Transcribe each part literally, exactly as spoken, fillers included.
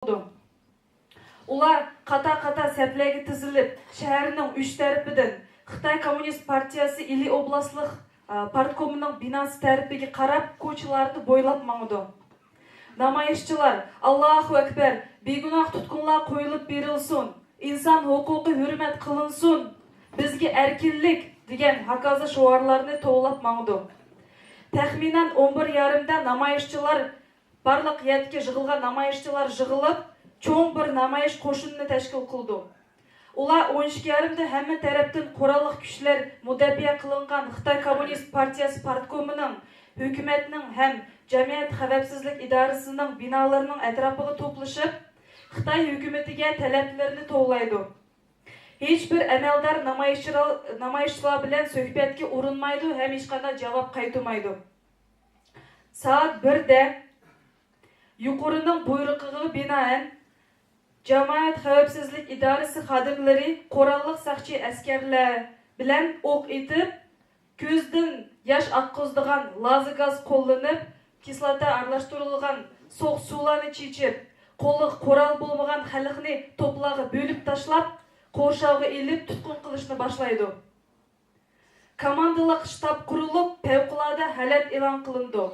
بولىدۇ. ئۇلار قاتار-قاتار سەپلەرگە تىزىلىپ، شەھەرنىڭ ئۈچ تەرىپىدىن خىتاي كوممۇنىست پارتىيەسى ئىلى ئوبلاستلىق، ئا، پارتكومىنىڭ بىناسى تەرىپىگە قاراپ كوچىلارنى بويلاپ ماڭىدۇ. نامايىشچىلار، «ئاللاھۇ ئەكبەر! بىگۇناھ تۇتقۇنلار قويۇلۇپ بېرىلسۇن! ئىنسان ھوقۇقى ھۆرمەت قىلىنسۇن! بىزگە ئەركىنلىك!» دېگەن ھاكازا شوئارلارنى توۋلاپ ماڭىدۇ. تەخمىنەن ئون بىر يېرىمدە نامايىشچىلار، بارلىق يەردىكى يىغىلغان نامايىشچىلار يىغىلىپ، چوڭ بىر نامايىش قوشۇنىنى تەشكىل قىلىدۇ. ئۇلار ئون ئىككى يېرىمدە ھەممە تەرەپتىن قوراللىق كۈچلەر مۇداپىئە قىلىنغان خىتاي كوممۇنىست پارتىيەسى پارتكومىنىڭ، ھۆكۈمەتنىڭ ھەم جەمئىيەت خەۋپسىزلىك ئىدارىسىنىڭ بىنالىرىنىڭ ئەتراپىغا توپلىشىپ، خىتاي ھۆكۈمىتىگە تەلەپلىرىنى توۋلايدۇ. ھېچبىر ئەمەلدار نامايىشچىلار، نامايىشچىلار بىلەن سۆھبەتكە ئۇرۇنمايدۇ ھەم ھېچقانداق جاۋاب قايتۇرمايدۇ. سائەت بىردە يۇقىرىنىڭ بۇيرۇقىغا بىنائەن، جامائەت خەۋپسىزلىك ئىدارىسى خادىملىرى قوراللىق ساقچى ئەسكەرلەر بىلەن ئوق ئېتىپ، كۆزدىن ياش ئاققۇزىدىغان لازېر گاز قوللىنىپ، كىسلاتا ئارىلاشتۇرۇلغان سوغۇق سۇلارنى چېچىپ، قولىغا قورال بولمىغان خەلقنى توپلارغا بۆلۈپ تاشلاپ، قورشاۋغا ئېلىپ تۇتقۇن قىلىشنى باشلايدۇ. كوماندىلىق شتاب قۇرۇلۇپ، پەۋقۇلئاددە ھالەت ئېلان قىلىنىدۇ.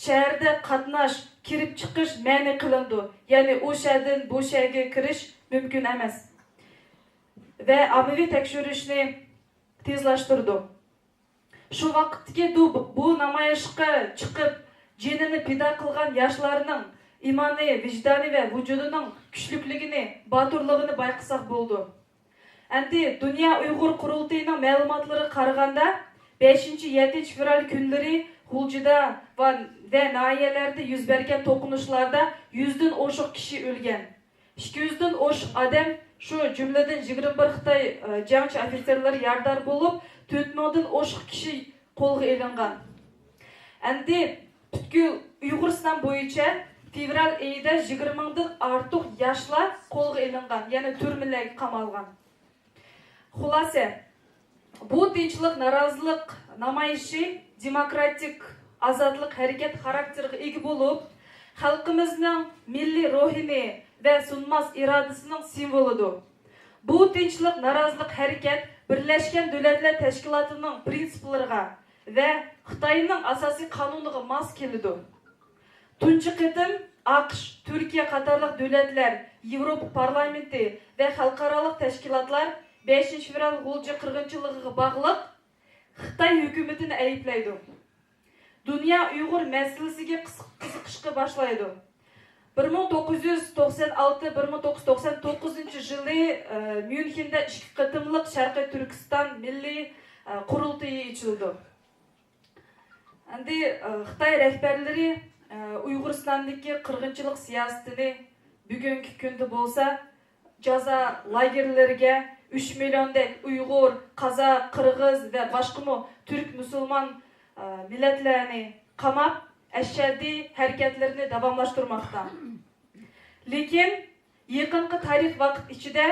شەھەردە قاتناش، كىرىپ چىقىش مەنئى قىلىنىدۇ، يەنى ئۇ شەھەردىن بۇ شەھەرگە كىرىش مۇمكىن ئەمەس ۋە ئاممىۋى تەكشۈرۈشنى تېزلەشتۈرىدۇ. شۇ ۋاقىتتىكى دۇ-، بۇ نامايىشقا چىقىپ، جېنىنى پىدا قىلغان ياشلارنىڭ ئىمانى، ۋىجدانى ۋە ۋۇجۇدىنىڭ كۈچلۈكلۈكىنى، باتۇرلۇقىنى بايقىساق بولىدۇ. ئەمدى دۇنيا ئۇيغۇر قۇرۇلتىيىنىڭ مەلۇماتلىرىغا قارىغاندا، بەشىنچى، يەتتىنچى فېۋرال كۈنلىرى غۇلجىدا ۋە، ۋە ناھىيەلەردە يۈز بەرگەن توقۇنۇشلاردا يۈزدىن ئوشۇق كىشى ئۆلگەن. ئىككى يۈزدىن ئوشۇق ئادەم، شۇ جۈملىدىن يىگىرمە بىر خىتاي، ئە، جەڭچى ئوفىتسېرلىرى يارىدار بولۇپ، تۆت مىڭدىن ئوشۇق كىشى قولغا ئېلىنغان. ئەمدى پۈتكۈل ئۇيغۇرىستان بويىچە فېۋرال ئېيىدا يىگىرمە مىڭدىن ئارتۇق ياشلار قولغا ئېلىنغان، يەنى تۈرمىلەرگە قامالغان. خۇلاسە، بۇ تىنچلىق نارازىلىق نامايىشى دېموكراتىك، ئازادلىق ھەرىكەت خاراكتېرىغا ئىگە بولۇپ، خەلقىمىزنىڭ مىللىي روھىنى ۋە سۇنماس ئىرادىسىنىڭ سىمۋولىدۇر. بۇ تىنچلىق نارازىلىق ھەرىكەت بىرلەشكەن دۆلەتلەر تەشكىلاتىنىڭ پىرىنسىپلىرىغا ۋە خىتاينىڭ ئاساسىي قانۇنىغا ماس كېلىدۇ. تۇنجى قېتىم ئاقىش، تۈركىيە قاتارلىق دۆلەتلەر، ياۋروپا پارلامېنتى ۋە خەلقئارالىق تەشكىلاتلار بەشىنچى فېۋرال غۇلجا قىرغىنچىلىقىغا باغلىق خىتاي ھۆكۈمىتىنى ئەيىبلەيدۇ. دۇنيا ئۇيغۇر مەسىلىسىگە قىز-، قىزىقىشقا باشلايدۇ. بىر مىڭ توققۇز يۈز توقسان ئالتە، بىر مىڭ توققۇز يۈز توقسان توققۇزىنچى يىلى، ئە، ميۇنخېندا ئىككى قېتىملىق شەرقىي تۈركىستان مىللىي، ئە، قۇرۇلتىيى ئېچىلىدۇ. ئەمدى، ئە، خىتاي رەھبەرلىرى، ئە، ئۇيغۇرىستاندىكى قىرغىنچىلىق سىياسىتىنى بۈگۈنكى كۈندە بولسا جازا لاگېرلىرىگە ئۈچ مىليوندەك ئۇيغۇر، قازاق، قىرغىز ۋە باشقىمۇ تۈرك مۇسۇلمان، ئە، مىللەتلەرنى قاماپ، ئەشەددىي ھەرىكەتلىرىنى داۋاملاشتۇرماقتا. لېكىن يېقىنقى تارىخ ۋاقىت ئىچىدە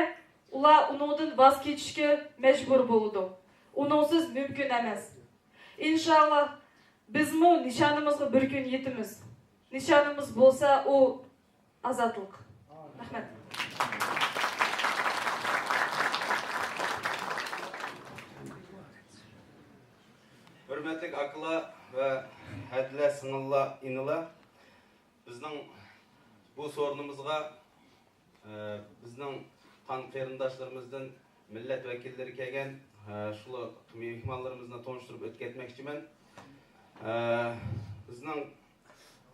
ئۇلار ئۇنىڭدىن ۋاز كېچىشكە مەجبۇر بولىدۇ. ئۇنىڭسىز مۇمكىن ئەمەس. ئىنشاللا، بىزمۇ نىشانىمىزغا بىر كۈن يېتىمىز. نىشانىمىز بولسا، ئۇ ئازادلىق. رەھمەت. ھۆرمەتلىك ئاكىلار ۋە ھەدىلەر، سىڭىللار، ئىنىلار، بىزنىڭ بۇ سورۇنىمىزغا، ئە، بىزنىڭ قان قېرىنداشلىرىمىزدىن مىللەت ۋەكىللىرى كەلگەن، ئە، شۇلار مېھمانلىرىمىزنى تونۇشتۇرۇپ ئۆتۈپ كەتمەكچىمەن. ئە، بىزنىڭ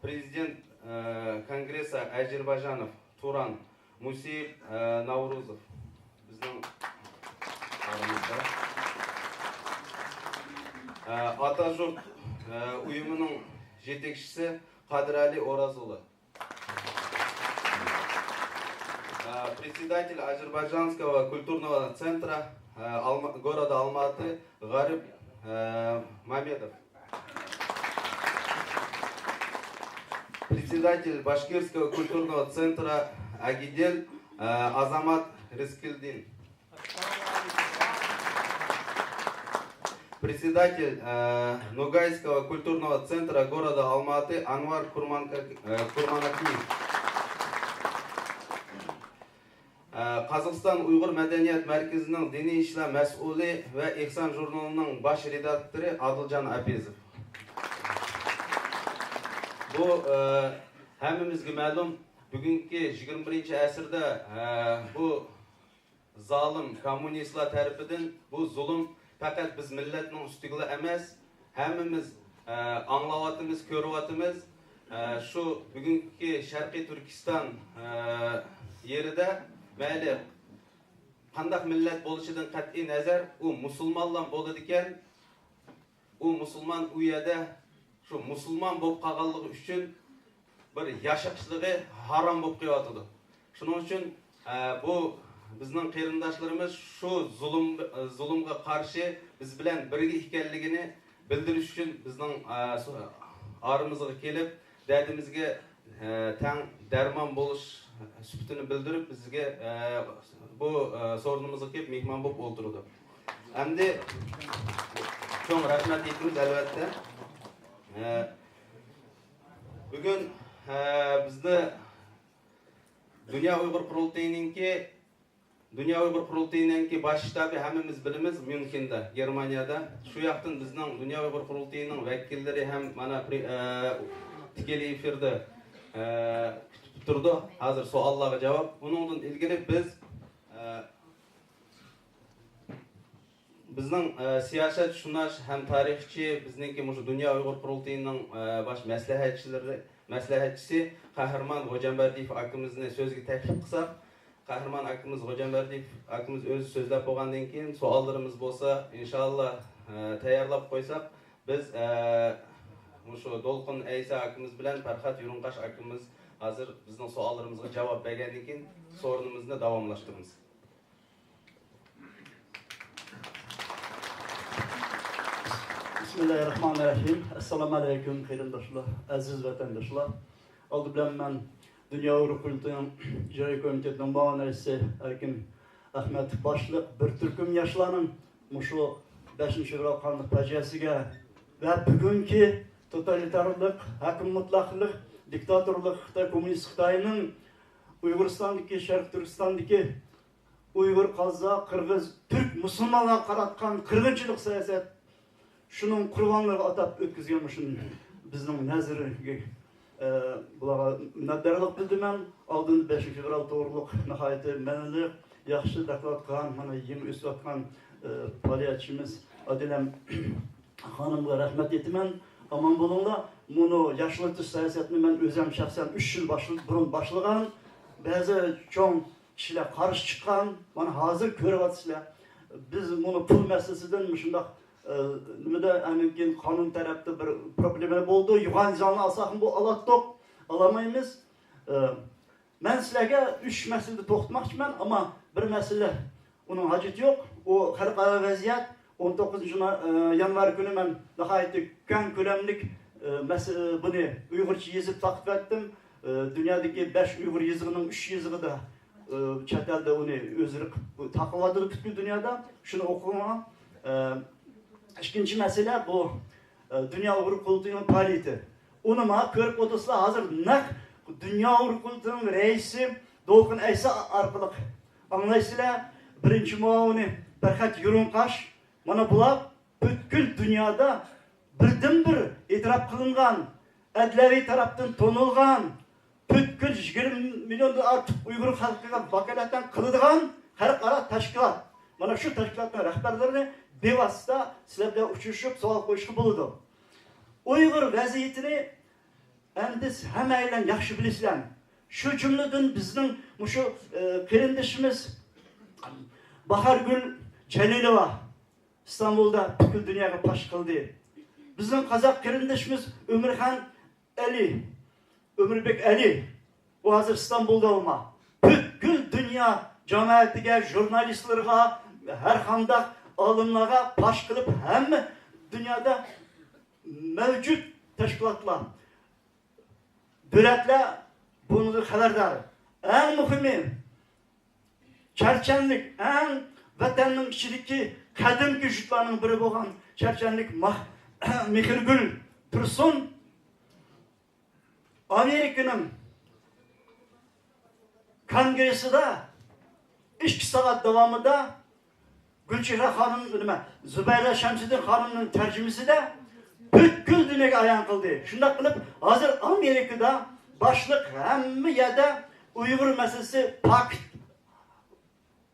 پرېزىدېنت، ئە، كونگرېسسى ئەزەربەيجانوف تۇران مۇسىيېۋ، ئە، ناۋرۇزوف بىزنىڭ ئارىمىزدا. ئە، ئاتاجۇرت، ئە، ئۇيۇمىنىڭ يېتەكچىسى قادىرئەلى ئورازۇلى. Э, председатель Азербайджанского культурного центра, э, Алма-, города Алматы Гарип, э, Мамедов. Председатель Башкирского культурного центра Агидель, э, Азамат Рискильдин. Председатель, э, Ногайского культурного центра города Алматы Анвар Курманка-, э, Курманакиев. ئە، قازاقىستان ئۇيغۇر مەدەنىيەت مەركىزىنىڭ دىنىي ئىشلار مەسئۇلى ۋە ئېھسان ژۇرنىلىنىڭ باش رېداكتورى ئادىلجان ئاپېزوف. بۇ، ئە، ھەممىمىزگە مەلۇم، بۈگۈنكى يىگىرمە بىرىنچى ئەسىردە، ئە، بۇ زالىم كوممۇنىستلار تەرىپىدىن بۇ زۇلۇم پەقەت بىز مىللەتنىڭ ئۈستىگىلا ئەمەس، ھەممىمىز، ئە، ئاڭلاۋاتىمىز، كۆرۈۋاتىمىز. ئە، شۇ بۈگۈنكى شەرقىي تۈركىستان، ئە، يېرىدە مەيلى قانداق مىللەت بولۇشىدىن قەتئىي نەزەر، ئۇ مۇسۇلمانلام بولىدىكەن، ئۇ مۇسۇلمان ئۇ يەردە شۇ مۇسۇلمان بولۇپ قالغانلىقى ئۈچۈن بىر ياشاشلىقى ھارام بولۇپ قېلىۋاتىدۇ. شۇنىڭ ئۈچۈن، ئە، بۇ بىزنىڭ قېرىنداشلىرىمىز شۇ زۇلۇم، زۇلۇمغا قارشى بىز بىلەن بىرگە ئىكەنلىكىنى بىلدۈرۈش ئۈچۈن بىزنىڭ، ئە، سو-، ئارىمىزغا كېلىپ، دەردىمىزگە، ئە، تەڭ دەرمان بولۇش سۈپىتىنى بىلدۈرۈپ، بىزگە، ئە، بۇ، ئە، سورۇنىمىزغا كېلىپ مېھمان بولۇپ ئولتۇرىدۇ. ئەمدى چوڭ رەھمەت ئېيتىمىز، ئەلۋەتتە. ئە، بۈگۈن، ئە، بىزدە دۇنيا ئۇيغۇر قۇرۇلتىيىنىڭكى، دۇنيا ئۇيغۇر قۇرۇلتىيىنىڭكى باش شتابى ھەممىمىز بىلىمىز، ميۇنخېندا، گېرمانىيەدە. شۇ ياقتىن بىزنىڭ دۇنيا ئۇيغۇر قۇرۇلتىيىنىڭ ۋەكىللىرى ھەم مانا پرى-، ئە، تىكەلەي ئېفىردا، ئە، كۈتۈپ تۇرىدۇ. ھازىر سوئاللارغا جاۋاب. ئۇنىڭدىن ئىلگىرى بىز، ئە، بىزنىڭ، ئە، سىياسەتشۇناس ھەم تارىخچى، بىزنىڭكى مۇشۇ دۇنيا ئۇيغۇر قۇرۇلتىيىنىڭ، ئە، باش مەسلىھەتچىلىرى، مەسلىھەتچىسى قەھرىمان غوجامبەردىيېف ئاكىمىزنى سۆزگە تەكلىپ قىلساق، قەھرىمان ئاكىمىز غوجامبەردىيېف ئاكىمىز ئۆزى سۆزلەپ بولغاندىن كېيىن، سوئاللىرىمىز بولسا، ئىنشاللا، ئە، تەييارلاپ قويساق، بىز، ئە، مۇشۇ دولقۇن ئەيسا ئاكىمىز بىلەن پەرھات يۇرۇڭقاش ئاكىمىز ھازىر بىزنىڭ سوئاللىرىمىزغا جاۋاب بەرگەندىن كېيىن، سورۇنىمىزنى داۋاملاشتۇرىمىز. بىسمىللاھىررەھمانىررەھىم. ئەسسالامۇئەلەيكۇم، قېرىنداشلار، ئەزىز ۋەتەنداشلار. ئالدى بىلەن مەن دۇنيا ئۇيغۇر قۇرۇلتىيىنىڭ ئىجرائىي كومىتېتىنىڭ مۇئاۋىن رەئىسى ئەركىن ئەخمەت باشلىق بىر تۈركۈم ياشلارنىڭ مۇشۇ بەشىنچى فېۋرال قانلىق پاجىئەسىگە ۋە بۈگۈنكى توتالىتارلىق، ھاكىم مۇتلەقلىق، دىكتاتورلۇق خىتاي، كوممۇنىست خىتاينىڭ ئۇيغۇرىستاندىكى، شەرقىي تۈركىستاندىكى ئۇيغۇر، قازاق، قىرغىز، تۈرك مۇسۇلمانلارغا قاراتقان قىرغىنچىلىق سىياسەت، شۇنىڭ قۇربانلىرىغا ئاتاپ ئۆتكۈزگەن مۇشۇ بىزنىڭ نەزىرىگە، ئە، بۇلارغا مىننەتدارلىق بىلدۈرىمەن. ئالدىندا بەشىنچى فېۋرال توغرۇلۇق ناھايىتى مەنىلىك، ياخشى دوكلات قىلغان، مانا يېڭى ئۆسۈۋاتقان، ئە، پائالىيەتچىمىز ئادىلەم خانىمغا رەھمەت ئېيتىمەن. ئامان بولۇڭلار. مۇنۇ ياشلىتىش سىياسەتنى مەن ئۆزۈم شەخسەن ئۈچ يىل باشل-، بۇرۇن باشلىغان. بەزى چوڭ كىشىلەر قارشى چىققان، مانا ھازىر كۆرۈۋاتىسىلەر. بىز مۇنۇ پۇل مەسىلىسىدىن مۇشۇنداق، ئە، نېمىدە، ئاندىن كېيىن قانۇن تەرەپتە بىر پروبلېما بولدى. يۇغان زالنى ئالساقمۇ بۇ ئالاتتۇق، ئالالمايمىز. ئە، مەن سىلەرگە ئۈچ مەسىلىدە توختىماقچىمەن، ئەمما بىر مەسىلە، ئۇنىڭ ھاجىتى يوق. ئۇ خەلقئارا ۋەزىيەت، ئون توققۇزىنچى يانۋار كۈنى مەن ناھايىتى كەڭ كۆلەملىك، ئە، مەس-، ئە، بۇنى ئۇيغۇرچە يېزىپ تارقىتىۋەتتىم. ئە، دۇنيادىكى بەش ئۇيغۇر يېزىقىنىڭ ئۈچ يېزىقىدا، ئە، چەت ئەلدە ئۇنى ئۆزلىرى قىلىپ تارقىلىۋاتىدۇ پۈتكۈل دۇنيادا. شۇنى ئوقۇڭلار. ئە، ئىككىنچى مەسىلە بۇ، ئە، دۇنيا ئۇيغۇر قۇرۇلتىيىنىڭ پائالىيىتى. ئۇنى مانا كۆرۈپ ئولتۇرسىلەر، ھازىر نەق دۇنيا ئۇيغۇر قۇرۇلتىيىنىڭ رەئىسى دولقۇن ئەيسا ئارقىلىق ئاڭلايسىلەر. بىرىنچى مۇئاۋىنى پەرھات يۇرۇڭقاش. مانا بۇلار پۈتكۈل دۇنيادا بىردىنبىر ئېتىراپ قىلىنغان، ئەدلىيە تەرەپتىن تونۇلغان، پۈتكۈل يىگىرمە مىليوندىن ئارتۇق ئۇيغۇر خەلقىگە ۋاكالىتەن قىلىدىغان خەلقئارا تەشكىلات. مانا شۇ تەشكىلاتنىڭ رەھبەرلىرىنى بىۋاسىتە سىلەر بىلەن ئۇچرىشىپ سوئال قويۇشقا بولىدۇ. ئۇيغۇر ۋەزىيىتىنى ئەمدى ھەممەيلەن ياخشى بىلىسىلەر. شۇ جۈملىدىن بىزنىڭ مۇشۇ، ئە، قېرىندىشىمىز باھارگۈل جەلىلوۋا ئىستانبۇلدا پۈتكۈل دۇنياغا پاش قىلدى. بىزنىڭ قازاق قېرىندىشىمىز ئۆمۈرخان ئەلى، ئۆمۈربېك ئەلى، ئۇ ھازىر ئىستانبۇلدا ئۇما. پۈتكۈل دۇنيا جامائىتىگە، ژۇرنالىستلارغا، ھەر قانداق ئالىملارغا پاش قىلىپ، ھەممە دۇنيادا مەۋجۇت تەشكىلاتلار، دۆلەتلەر بۇنىڭدىن خەۋەردار. ئەڭ مۇھىمى، چەرچەنلىك، ئەڭ ۋەتەننىڭ ئىچىدىكى قەدىمكى يۇرتلارنىڭ بىرى بولغان چەرچەنلىك ماھ-، مېھرىگۈل تۇرسۇن ئامېرىكىنىڭ كونگرېسسىدا ئىككى سائەت داۋامىدا گۈلچېھرە خانىم، نېمە، زۇبەيدە شەمسىدىن خانىمنىڭ تەرجىمىسىدە پۈتكۈل دۇنياغا ئايان قىلدى. شۇنداق قىلىپ، ھازىر ئامېرىكىدا باشلىق ھەممە يەردە ئۇيغۇر مەسىلىسى پاكىت،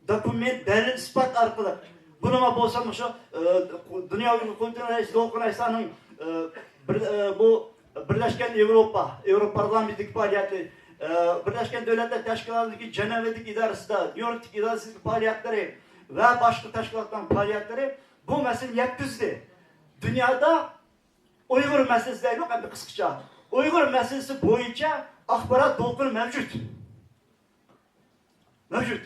دوكۇمېنت، دەلىل، ئىسپات ئارقىلىق. بۇنىڭغا بولسا مۇشۇ، ئى، دۇنيا ئۇيغۇر قۇرۇلتىيىنىڭ رەئىسى دولقۇن ئەيسانىڭ، ئى، بىر، ئى، بۇ بىرلەشكەن ياۋروپا، ياۋروپا پارلامېنتىدىكى پائالىيىتى، ئى، بىرلەشكەن دۆلەتلەر تەشكىلاتىدىكى جەنۋىدىكى ئىدارىسىدا، نيۇ يوركتىكى ئىدارىسىدىكى پائالىيەتلىرى ۋە باشقا تەشكىلاتلارنىڭ پائالىيەتلىرى بۇ مەسىلىنى يەتكۈزدى. دۇنيادا ئۇيغۇر مەسىلىسى دەيدۇق ئەمدى قىسقىچە. ئۇيغۇر مەسىلىسى بويىچە ئاخبارات دولقۇنى مەۋجۇت. مەۋجۇت.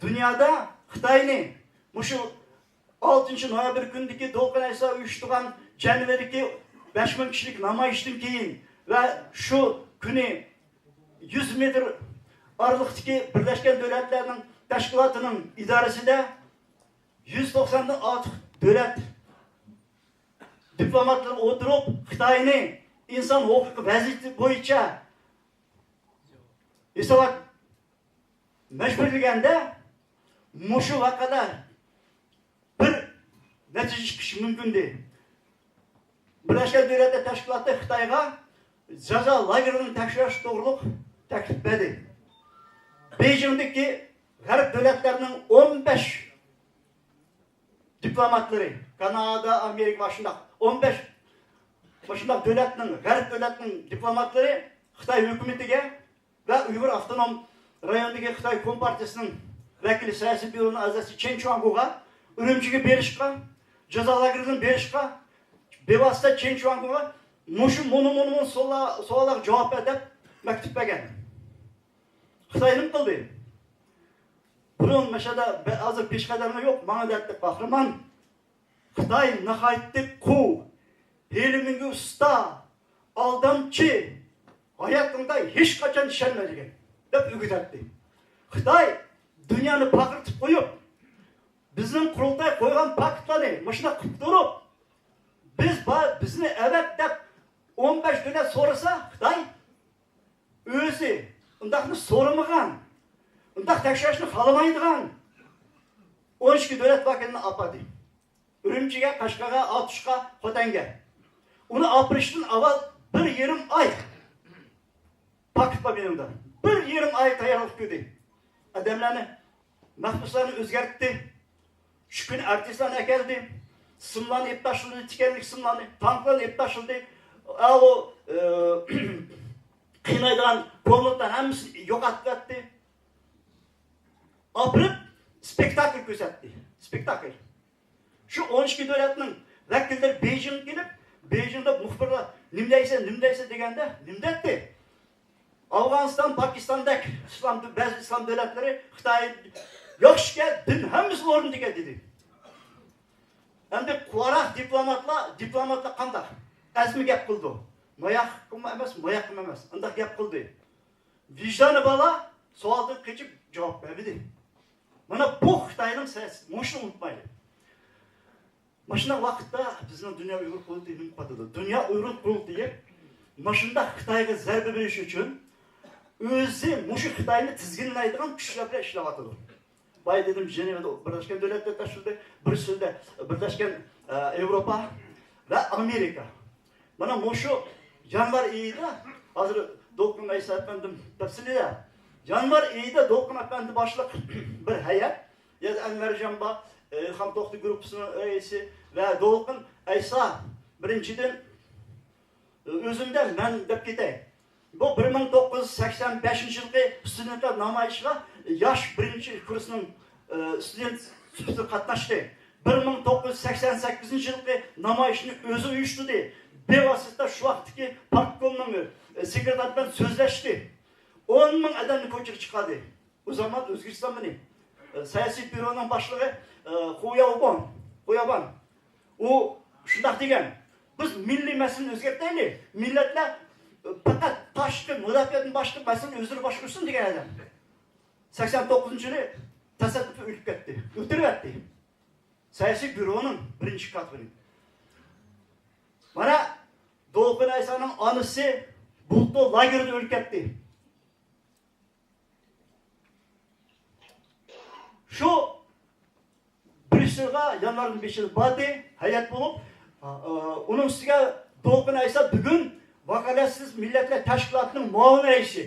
دۇنيادا خىتاينى مۇشۇ ئالتىنچى نويابىر كۈنىدىكى دولقۇن ئەيسا ئۇيۇشتۇرغان جەنۋىدىكى بەش مىڭ كىشىلىك نامايىشتىن كېيىن ۋە شۇ كۈنى يۈز مېتىر ئارىلىقتىكى بىرلەشكەن دۆلەتلەرنىڭ تەشكىلاتىنىڭ ئىدارىسىدە يۈز توقساندىن ئارتۇق دۆلەت دىپلوماتلىرى ئولتۇرۇپ، خىتاينى ئىنسان ھوقۇقى ۋەزىيىتى بويىچە ھېسابات مەجبۇرلىگەندە، مۇشۇ ۋەقەدە بىر نەتىجە چىقىشى مۇمكىندى. بىرلەشكەن دۆلەتلەر تەشكىلاتى خىتايغا جازا لاگېرىنى تەكشۈرۈش توغرۇلۇق تەكلىپ بەردى. بېيجىڭدىكى غەرب دۆلەتلىرىنىڭ ئون بەش دىپلوماتلىرى، كانادا، ئامېرىكا ۋە شۇنداق ئون بەش مۇشۇنداق دۆلەتنىڭ، غەرب دۆلەتنىڭ دىپلوماتلىرى خىتاي ھۆكۈمىتىگە ۋە ئۇيغۇر ئاپتونوم رايونىدىكى خىتاي كومپارتىيىسىنىڭ ۋەكىلى، سىياسىي بيۇرونىڭ ئەزاسى چېن چۈەنگوغا ئۈرۈمچىگە بېرىشقا، جازا لاگېرىدىن بېرىشقا، بىۋاسىتە چېن چۈەنگوغا مۇشۇ، مۇنۇ، مۇنۇ، مۇنۇ سوئاللار، سوئاللارغا جاۋاب بەر دەپ مەكتۇپ بەرگەن. خىتاي نېمە قىلدى؟ بۇرۇن مەشەدە ھازىر پېشقەدەملەر يوق، ماڭا دەتتى قەھرىمان. خىتاي ناھايىتى قۇۋ، ھىيلە-مىڭگە ئۇستا، ئالدامچى، ھاياتىڭدا ھېچقاچان ئىشەنمە دېگەن، دەپ ئۆگىتەتتى. خىتاي دۇنيانى پارقىرىتىپ قويۇپ، بىزنىڭ قۇرۇلتاي قويغان پاكىتلارنى مۇشۇنداق قىلىپ تۇرۇپ، بىز بار، بىزنى ئەۋەت دەپ ئون بەش دۆلەت سورىسا، خىتاي ئۆزى ئۇنداقنى سورىمىغان، ئۇنداق تەكشۈرۈشنى خالىمايدىغان ئون ئىككى دۆلەت ۋەكىلىنى ئاپاردى. ئۈرۈمچىگە، قەشقەرگە، ئاتۇشقا، خوتەنگە. ئۇنى ئاپىرىشتىن ئاۋۋال بىر يېرىم ئاي پاكىت بار مېنىڭدە. بىر يېرىم ئاي تەييارلىق كۆردى. ئادەملەرنى، مەھبۇسلارنى ئۆزگەرتتى. شۇ كۈنى ئارتىسلارنى ئەكەلدى. سىملارنى ئېلىپ تاشلىدى، تىكەنلىك سىملارنى، تانكلارنى ئېلىپ تاشلىدى. ئاۋۇ، ئى، قىينايدىغان كونۋويلارنى ھەممىسىنى يوقاتتى. ئاپىرىپ، سپېكتاكل كۆرسەتتى. سپېكتاكل. شۇ ئون ئىككى دۆلەتنىڭ ۋەكىللىرى بېيجىڭغا كېلىپ، بېيجىڭدا مۇخبىرلار، «نېمە دەيسەن، نېمە دەيسەن؟» دېگەندە، نېمە دەيتتى؟ ئافغانىستان، پاكىستاندەك ئىسلام، بەزى ئىسلام دۆلەتلىرى خىتاي، «ياخشىكەن، دىن ھەممىسى ئورنىدىكەن» دېدى. ئەمدى قاراڭ، دىپلوماتلار، دىپلوماتلار قانداق؟ ئەزمە گەپ قىلىدۇ. ماياقمۇ ئەمەس، ماياقمۇ ئەمەس. ئانداق گەپ قىلدى. ۋىجدانى بالا سوئالدىن قېچىپ جاۋاب بەرمىدى. مانا بۇ خىتاينىڭ سىياسىتى. مۇشۇنى ئۇنتۇمايلى. مۇشۇنداق ۋاقىتتا بىزنىڭ دۇنيا ئۇيغۇر قۇرۇلتىيى نېمە قىلىدۇ؟ دۇنيا ئۇيغۇر قۇرۇلتىيى مۇشۇنداق خىتايغا زەربە بېرىش ئۈچۈن ئۆزى مۇشۇ خىتاينى تىزگىنلەيدىغان كۈچلەر بىلەن ئىشلەۋاتىدۇ. بايا دېدىم، جېنېۋادا بىرلەشكەن دۆلەتلەر تەشكىلاتى، بريۇسسېلدە بىرلەشكەن، ئە، ياۋروپا ۋە ئامېرىكا. مانا مۇشۇ يانۋار ئېيىدا، ھازىر دولقۇن ئەيسا ئەپەندىم تەپسىلىيدە، يانۋار ئېيىدا دولقۇن ئەپەندى باشلىق بىر ھەيئەت، يەنە ئەنۋەرجان بار، ئىلھام توختى گۇرۇپپىسىنىڭ رەئىسى ۋە دولقۇن ئەيسا، بىرىنچىدىن، ئۆزۈمدە مەن دەپ كېتەي. بۇ بىر مىڭ توققۇز يۈز سەكسەن بەشىنچى يىلقى ستۇدېنتلار نامايىشىغا ياش بىرىنچى كۇرسنىڭ، ئى، ستۇدېنت سۈپىتىدە قاتناشتى. بىر مىڭ توققۇز يۈز سەكسەن سەككىزىنچى يىلقى نامايىشنى ئۆزى ئۇيۇشتۇردى. بىۋاسىتە شۇ ۋاقىتتىكى پارتكومنىڭ، ئى، سېكرېتارى بىلەن سۆزلەشتى. ئون مىڭ ئادەمنى كوچىغا چىقاردى. ئۇ زامان ئۆزگۈرتسام مېنى، ئى، سىياسىي بيۇرونىڭ باشلىقى، ئى، خۇياۋبون، خۇياۋان. ئۇ شۇنداق دېگەن، «بىز مىللىي مەسىلىنى ئۆزگەرتەيلى، مىللەتلەر پەقەت تاشقى مۇداپىئەدىن باشقا مەسىلىنى ئۆزلىرى باشقۇرسۇن» دېگەن ئادەم. سەكسەن توققۇزىنچى يىلى تاسادىپىي ئۆلۈپ كەتتى، ئۆلتۈرۈۋەتتى. سىياسىي بيۇرونىڭ بىرىنچى كاتىپىنى. مانا، دولقۇن ئەيسانىڭ ئانىسى بۇلتۇ لاگېردا ئۆلۈپ كەتتى. يىلغا يانۋارنىڭ بېشىدا باردى، ھەيئەت بولۇپ، ئۇنىڭ ئۈستىگە دولقۇن ئەيسا بۈگۈن ۋاكالەتسىز مىللەتلەر تەشكىلاتىنىڭ مۇئاۋىن رەئىسى.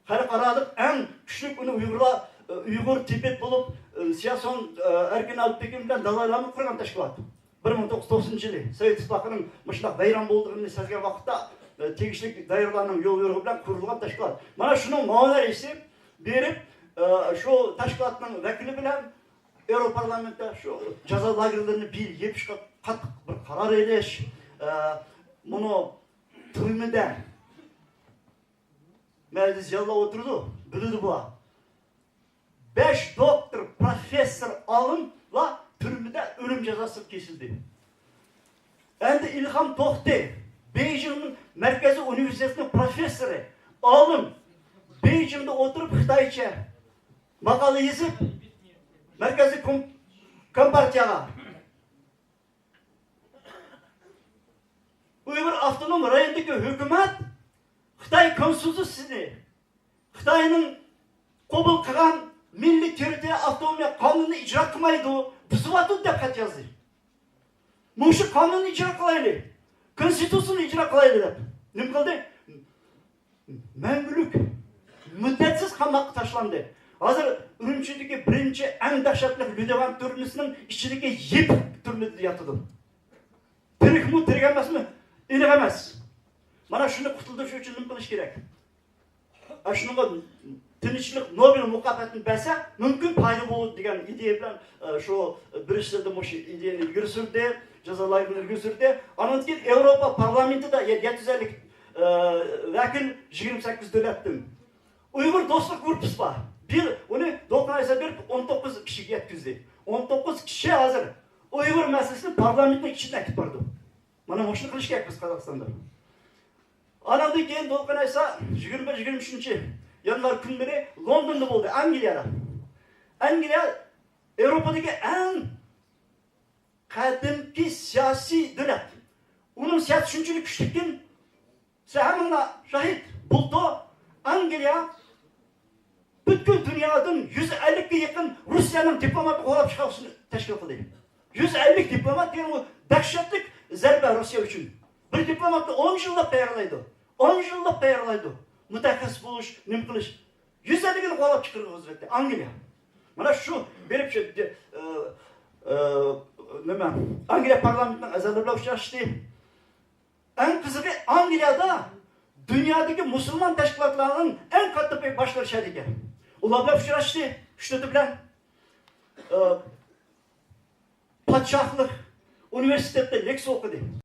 خەلقئارالىق ئەڭ كۈچلۈك ئۇنى ئۇيغۇرلار، ئۇيغۇر، تىبەت بولۇپ، سىياسىيون، ئەركىن ئالپېكىن بىلەن دالاي لاما قۇرغان تەشكىلات. بىر مىڭ توققۇز يۈز توقسەنىنچى يىلى سوۋېت ئىتتىپاقىنىڭ مۇشۇنداق ۋەيران بولىدىغىنىنى سەزگەن ۋاقىتتا، تېگىشلىك دائىرىلەرنىڭ يول يورۇقى بىلەن قۇرۇلغان تەشكىلات. مانا شۇنىڭ مۇئاۋىن رەئىسى بېرىپ، شۇ تەشكىلاتنىڭ ۋەكىلى بىلەن ياۋروپارلامېنتتا شۇ جازا لاگېرلىرىنى بىر يېپىشقا قاتتىق بىر قارار ئېلىش، ئە، مۇنۇ تۈرمىدە مەيلى زىيالىيلار ئولتۇرىدۇ، بىلىدۇ بۇلار. بەش دوكتور، پروفېسسور، ئالىملار تۈرمىدە ئۆلۈم جازاسىغا كېسىلدى. ئەمدى ئىلھام توختى، بېيجىڭنىڭ مەركەزىي ئۇنىۋېرسىتېتىنىڭ پروفېسسورى، ئالىم، بېيجىڭدا ئولتۇرۇپ خىتايچە ماقالە يېزىپ، مەركەزىي كوم-، كومپارتىيەگە، ئۇيغۇر ئاپتونوم رايونىدىكى ھۆكۈمەت خىتاي كونستىتۇتسىيىسىنى، خىتاينىڭ قوبۇل قىلغان مىللىي تېررىتورىيە ئاپتونومىيە قانۇنىنى ئىجرا قىلمايدۇ، بۇزۇۋاتىدۇ دەپ خەت يازدى. مۇشۇ قانۇننى ئىجرا قىلايلى، كونستىتۇتسىيىنى ئىجرا قىلايلى دەپ نېمە قىلدى؟ مەڭگۈلۈك مۇددەتسىز قاماققا تاشلاندى. ھازىر ئۈرۈمچىدىكى بىرىنچى ئەڭ دەھشەتلىك ليۇدېۋان تۈرمىسىنىڭ ئىچىدىكى يېپىق تۈرمىدە ياتىدۇ. تىرىكمۇ، تىرىك ئەمەسمۇ؟ ئېنىق ئەمەس. مانا شۇنى قۇتۇلدۇرۇش ئۈچۈن نېمە قىلىش كېرەك؟ ئاشۇنىڭغا تىنچلىق نوبېل مۇكاپاتىنى بەرسە، مۇمكىن پايدا بولىدۇ دېگەن ئىدىيە بىلەن، ئە، شۇ بريۇسسېلدە مۇشۇ ئىدىيەنى ئىلگىرى سۈردى، جازا لاگېرىنى ئىلگىرى سۈردى. ئانىڭدىن كېيىن ياۋروپا پارلامېنتىدا يە-، يەتتە يۈز ئەللىك، ئە، ۋەكىل، يىگىرمە سەككىز دۆلەتتىن. ئۇيغۇر دوستلۇق گۇرۇپپىسى بار. بىر، ئۇنى دولقۇن ئەيسا بېرىپ ئون توققۇز كىشىگە يەتكۈزدى. ئون توققۇز كىشى ھازىر ئۇيغۇر مەسىلىسىنى پارلامېنتنىڭ ئىچىدىن ئەكىپ بارىدۇ. مانا مۇشۇنى قىلىش كېرەك بىز قازاقىستاندا. ئاناندىن كېيىن دولقۇن ئەيسا يىگىرمە بىر، يىگىرمە ئۈچىنچى يانۋار كۈنلىرى لوندوندا بولدى، ئەنگلىيەدە. ئەنگلىيە ياۋروپادىكى ئەڭ قەدىمكى سىياسىي دۆلەت. ئۇنىڭ سىياسىتى شۇنچىلىك كۈچلۈككىن، سىلەر ھەممىڭلار شاھىت، بۇلتۇر ئەنگلىيە پۈتكۈل دۇنيادىن يۈز ئەللىككە يېقىن روسىيەنىڭ دىپلوماتىنى قوغلاپ چىقارغۇسىنى تەشكىل قىلدى. يۈز ئەللىك دىپلومات دېگەن ئۇ دەھشەتلىك زەربە روسىيە ئۈچۈن. بىر دىپلوماتنى ئون يىللاپ تەييارلايدۇ. ئون يىللاپ تەييارلايدۇ. مۇتەخەسسىس بولۇش، نېمە قىلىش. يۈز ئەللىكىنى قوغلاپ چىقىرىدۇ ئۆزبەكتە ئەنگلىيە. مانا شۇ بېرىپ شۇ، ئە، ئە، نېمە، ئەنگلىيە پارلامېنتىنىڭ ئەزالىرى بىلەن ئۇچراشتى. ئەڭ قىزىقى، ئەنگلىيەدە دۇنيادىكى مۇسۇلمان تەشكىلاتلارنىڭ ئەڭ كاتتا باشلىرى شەھەردىكەن. ئۇلار بىلەن ئۇچراشتى، ئۈچ تۆتى بىلەن. ئە، پادىشاھلىق ئۇنىۋېرسىتېتتا لېكسىيە ئوقۇدى.